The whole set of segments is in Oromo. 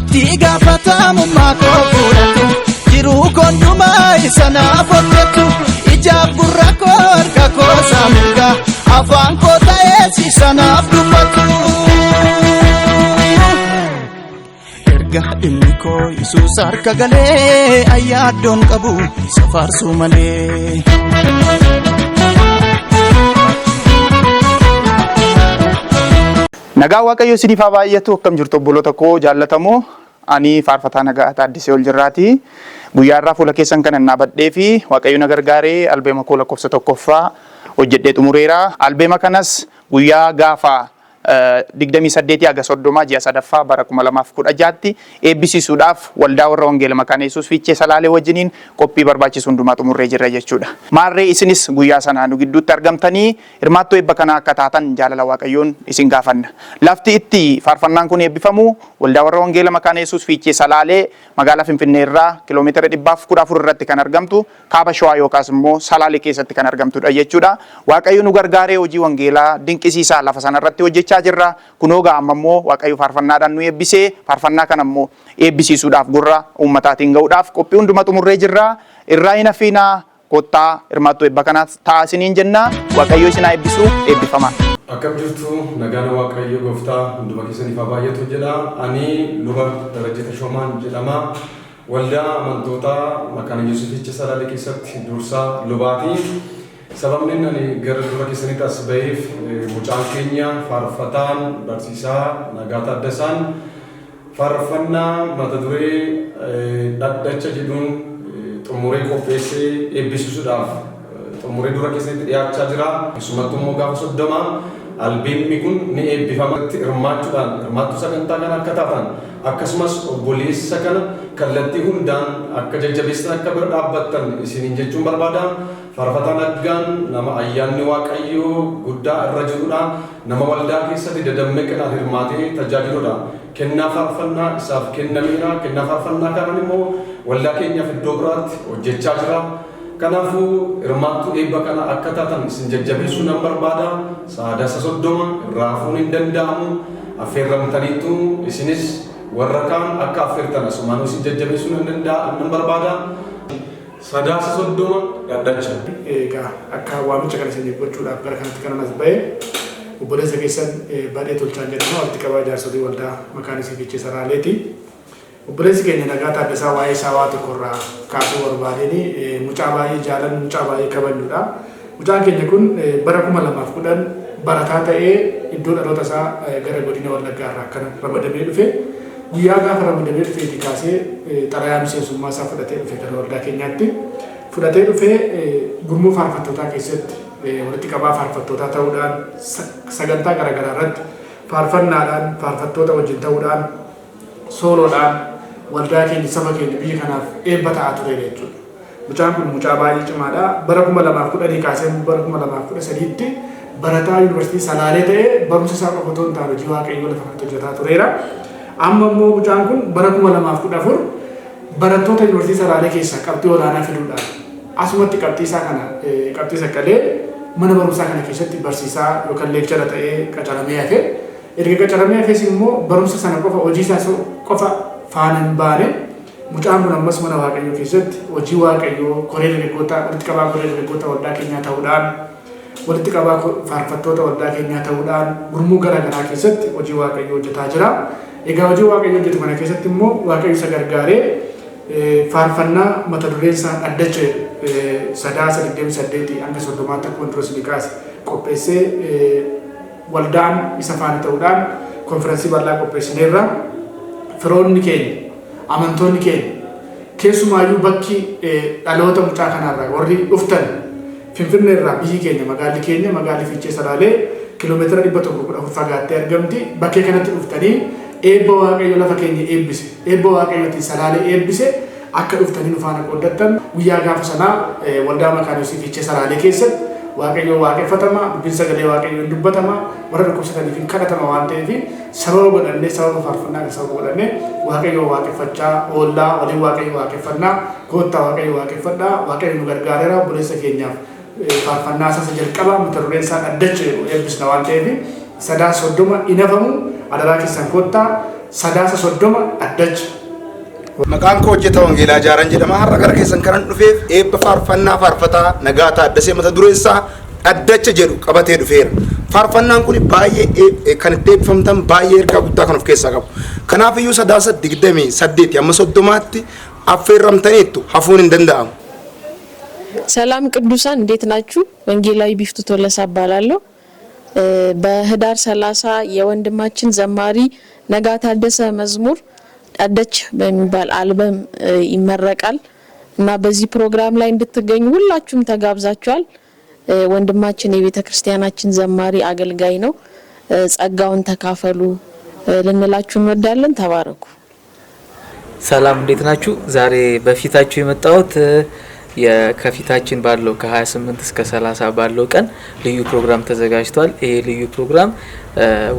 Itti gaafatamummaa koo fudhatu jiruu koondumaa isa naaf hojjetu ijaaf gurra koo harka koo saamirga afaan koo ta'ees isa naaf dubbatu. Erga dhimmi koo Yesuus harka galee ayyaaddoon qabu isa faarsuu malee. Nagaa Waaqayyo isiniif haa baay'atu. Akkam jirtu obboloota koo jaallatamoo? Ani faarfataa Nagaa Taaddisee Oljirraati. Guyyaa irraa fuula keessan kanan dhaabadhee fi Waaqayyo na gargaaree albeema koo lakkoofsa tokkoffaa hojjedhee xumureera. Albeema kanas guyyaa gaafa 28 haga 30 ji'a sadaffaa bara 2016tti eebbisiisuudhaaf waldaa warra Wangeela Makaana Yesuus Fiichee Salaalee wajjiniin qophii barbaachisu hundumaa xumurree jirra jechuudha. Maarree isinis guyyaa sana nu gidduutti argamtanii hirmaattoo eebba kanaa akka taatan jaalala Waaqayyoon isin gaafanna. Lafti itti faarfannaan kun eebbifamu waldaa warra Wangeela Makaana Yesuus Fiichee Salaalee magaalaa Finfinnee irraa kiiloomeetira 114 irratti kan argamtu kaaba Shawaa yookaas immoo Salaalee keessatti kan argamtudha jechuudha. Waaqayyo nu gargaaree hojii wangeelaa dinqisiisaa lafa sana irratti hojjechaa jirra. Kunoo gaa amma immoo Waaqayyo faarfannaadhaan nu eebbisee faarfannaa kana immoo eebbisiisuudhaaf gurra uummataatiin ga'uudhaaf qophii hunduma xumurree jirra. Irraa hin hafiinaa kottaa hirmaattuu eebba kanaa ta'aa isiniin jenna. Waaqayyo isin haa eebbisu. Eebbifamaa. Akkam jirtu? Nagaan Waaqayyo gooftaa hunduma keessaniif haa baay'atu jedha. Ani Luba Darajjee Tashoomaan jedhama. Waldaa Amantootaa Makaana Yesuus Fiichee Salaalee keessatti dursaa lubaati. Sababni ani gara dura keessanitti as ba'eef mucaan keenya faarfataan barsiisaa Nagaa Taaddasaan faarfannaa mata duree dhaddacha jedhuun xumuree qopheessee eebbisiisuudhaaf xumuree dura keessanitti dhiyaachaa jira. Keessumattuu immoo gaafa 30 albeemmi kun ni eebbifama. Hirmaachuudhaan hirmaattuu sagantaa kana akka taatan akkasumas obboleessa kana kallattii hundaan akka jajjabeessitan akka bira dhaabbattan isiniin jechuun barbaada. Faarfataa Naggaan nama ayyaanni Waaqayyoo guddaa irra jirudha. Nama waldaa keessatti dadammaqinaan hirmaatee tajaajiludha. Kennaa faarfannaa isaaf kennameera. Kennaa faarfannaa kanaan immoo waldaa keenyaaf iddoo biraatti hojjechaa jira. Kanaafuu hirmaattuu eebba kana akka taatan isin jajjabeessuu nan barbaada. Sadaasa 30 irraa hafuun hin danda'amu. Affeerramtaniittu isinis warra kaan akka affeertan asumaanuu isin jajjabeessuu nan danda'a nan barbaada. Sadaasa 30 dhaddacha. Egaa akka waamicha kana isiniif gochuudhaaf gara kanatti kanan as ba'e obboleessa keessan Badhee Tolchaan jedhama, walitti qabaa jaarsolii waldaa Makaanisii Fiichee Saraaleeti. Obboleessi keenya Nagaa Taaddasaa waa'ee isaa waa tokko irraa kaasuu barbaadeen mucaa baay'ee jaalannu, mucaa baay'ee kabajnudha. Mucaan keenya kun bara 2010 barataa ta'ee iddoo dhaloota isaa gara godina Wallaggaa irraa akkana ramadamee dhufe. Guyyaa gaafa ramadamee dhufeetii kaasee xalayaa miseensummaa isaa fudhatee dhufe gara waldaa keenyaatti. Fudhatee dhufee gurmuu faarfattootaa keessatti walitti qabaa faarfattootaa ta'uudhaan sagantaa garaagaraa irratti faarfannaadhaan faarfattoota wajjin ta'uudhaan sooloodhaan waldaa keenya saba keenya biyya kanaaf eebba ta'aa tureera jechuudha. Mucaan kun mucaa baay'ee cimaadha. Bara 2010 kaasee bara 2013tti barataa yuunivarsiitii Salaalee ta'ee barumsa isaa qofa otoo hin taane hojii Waaqayyoo lafa kanatti hojjetaa tureera. Amma immoo mucaan kun bara 2014 barattoota yuunivarsiitii Salaalee keessaa qabxii olaanaa fiduudhaan asumatti qabxii isaa kana qabxii saqqalee mana barumsaa kana keessatti barsiisaa yookaan leekchara ta'ee qacaramee hafe. Erga qacaramee hafees immoo barumsa sana qofa hojii isaa qofa faana hin baane. Mucaan kun ammas mana Waaqayyoo keessatti hojii Waaqayyoo koree dargaggootaa walitti qabaa koree dargaggoota waldaa keenyaa ta'uudhaan walitti qabaa faarfattoota waldaa keenyaa ta'uudhaan gurmuu gara garaa keessatti hojii Waaqayyoo hojjetaa jira. Egaa hojii Waaqayyoo hojjetu kana keessatti immoo Waaqayyo isa gargaaree faarfannaa mata dureen isaa dhaddacha jedhu Sadaasa 28 hanga 30tti akkuma dura isinii kaase qopheessee waldaan isa faana ta'uudhaan konfiransii bal'aa qopheessineerra. Firoonni keenya, amantoonni keenya, keessumaayyuu bakki dhaloota mucaa kanaarraa warri dhuftan Finfinnee irraa biyyi keenya magaalli keenya magaalli Fiichee Salaalee kiiloomeetira 114 fagaattee argamti. Bakkee kanatti dhuftanii eebba Waaqayyo lafa keenya eebbise, eebba Waaqayyootiin Salaalee eebbise akka dhuftanii nu faana qooddattan guyyaa gaafa sanaa waldaa Makaana Yesuusii Fiichee Salaalee keessatti Waaqayyo waaqeffatama, dubbiin sagalee Waaqayyoo hin dubbatama, warra dhukkubsataniif hin kadhatama waan ta'eef sababa godhannee sababa faarfannaa kan sababa godhannee Waaqayyo waaqeffachaa oollaa waliin Waaqayyo waaqeffannaa koottaa Waaqayyo waaqeffadhaa. Waaqayyo nu gargaareera. Obboleessa keenyaaf faarfannaa isaa isa jalqabaa mata dureen isaa dhaddacha jedhu eebbisna waan ta'eef Sadaasa 30 hin hafamu. Adaraa keessan koottaa. Sadaasa 30 dhaddacha. Maqaan koo Hojjetaa Wangeelaa Jaaran jedhama. Har'a gara keessan kanan dhufeef eebba faarfannaa faarfataa Nagaa Taaddasee mata dureen isaa Dhaddacha jedhu qabatee dhufeera. Faarfannaan kun baay'ee kan itti eebbifamtan baay'ee ergaa guddaa kan of keessaa qabu. Kanaaf iyyuu Sadaasa 28 amma 30tti affeerramtaniittu hafuun hin danda'amu. ሰላም ቅዱሳን እንዴት ናችሁ? ወንጌላዊ ቢፍቱ ቶለሳ እባላለሁ። በህዳር 30 የወንድማችን ዘማሪ ነጋ ታደሰ መዝሙር ዳደች በሚባል አልበም ይመረቃል እና በዚህ ፕሮግራም ላይ እንድትገኙ ሁላችሁም ተጋብዛችኋል። ወንድማችን የቤተ ክርስቲያናችን ዘማሪ አገልጋይ ነው። ጸጋውን ተካፈሉ ልንላችሁ እንወዳለን። ተባረኩ። ሰላም እንዴት ናችሁ? ዛሬ በፊታችሁ የመጣሁት ከፊታችን ባለው ከ28 እስከ 30 ባለው ቀን ልዩ ፕሮግራም ተዘጋጅቷል። ይሄ ልዩ ፕሮግራም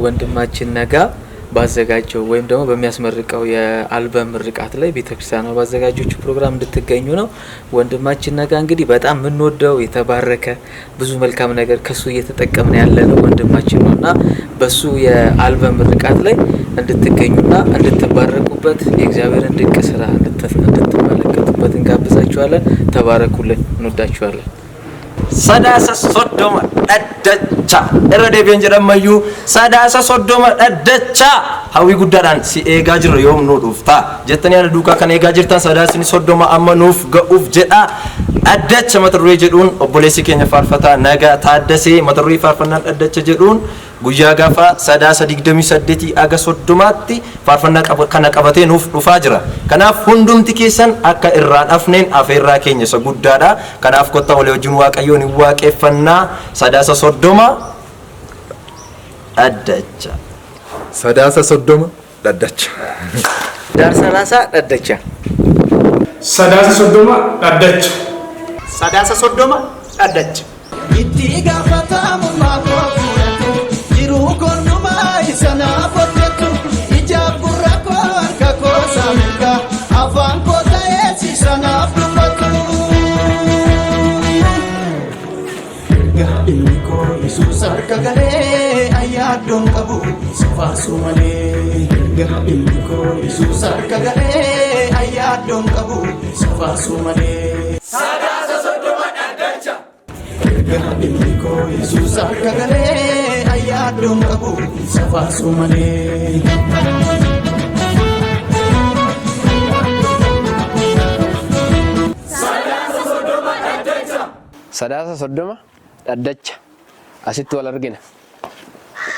ወንድማችን ነጋ ባዘጋጀው ወይም ደግሞ በሚያስመርቀው የአልበም ምርቃት ላይ ቤተክርስቲያኗ ባዘጋጀችው ፕሮግራም እንድትገኙ ነው። ወንድማችን ነጋ እንግዲህ በጣም የምንወደው የተባረከ ብዙ መልካም ነገር ከሱ እየተጠቀምን ያለ ነው ወንድማችን ነው እና በሱ የአልበም ምርቃት ላይ እንድትገኙና እንድትባረኩበት የእግዚአብሔርን ድንቅ ስራ እንድትመለከቱበት እንጋብዛችኋለን። ተባረኩልን። እንወዳችኋለን። Sadaasa 30 dhaddacha irra deebi'een jedhamayyuu Sadaasa 30 dhaddacha hawwii guddaadhaan si eegaa jirra yoom nuu dhufta jettanii ana duukaa kan eegaa jirtan Sadaasni 30 amma nuuf ga'uuf jedha dhaddacha mata duree jedhuun obboleessi keenya faarfataa Nagaa Taaddasee mata duree faarfannaa dhaddacha jedhuun guyyaa gaafa Sadaasa 28 aga 30tti faarfannaa kana qabatee nuuf dhufaa jira. Kanaaf hundumti keessan akka irraan hafneen afeerraa keenya isa guddaadha. Kanaaf kottaa walii wajjin Waaqayyoon hin waaqeffannaa Sadaasa 30 dhaddacha. Sadaasa 30 dhaddacha. Hidar 30 dhaddacha. Sadaasa 30 dhaddacha. Sadaasa 30 dhaddacha. Itti gaafatamummaa koo fudhate jiruu konnumaa isa naaf hojjetu ijaaf gurra koo harka koo saamilka afaan koo ta'ee isa naaf dubbatu. Erga ilmi koo Yesuus harka galee ayyaaddoon qabu isa faarsuu malee. Erga ilmi koo Yesuus harka galee ayyaaddoon qabu isa faarsuu malee. Erga ilmi koo Yesuus harka galee ayyaaddoon qabu isa faarsuu malee. Sadaasa 30 dhaddacha asitti wal argina.